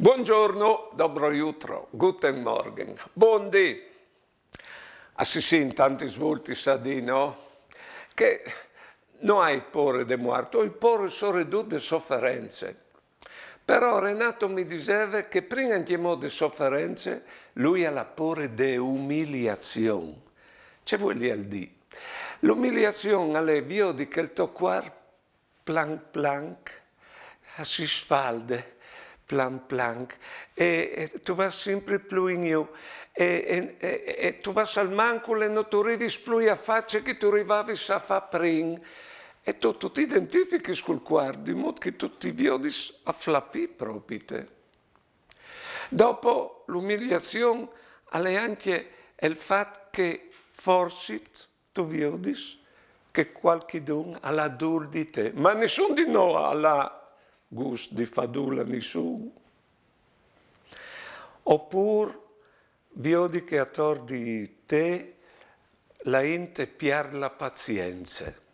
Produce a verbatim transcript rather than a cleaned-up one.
Buongiorno, dobro jutro, guten Morgen, bundì. Ah, sì, sì, in tantis vultis a dì, no? Che no ai pôre de muart, ai pôre soredut de soference. Però Renato mi diseve che prin ancjemò de soference, lui al à pôre de umiliazion. Ce vuelial dî? L'umiliazion al è viodi che il to cuarp planc planc si sfalde, planc planc, e, e tu vas simpri plui in jù, e, e, e, e tu vas al mancul e no tu rivis plui a fâ ce che tu rivavis a fâ prin. E tu, tu ti identifichis cul cuarp, di mût che tu ti viodis a flapî propite. Dopo l'umiliazion al è ancje il fat che forsit tu viodis che cualchidun al à dûl di te, ma nissun di nô al à gust di fâ dûl a nissun. Opûr viodi che ator di te la int e piert la pazience.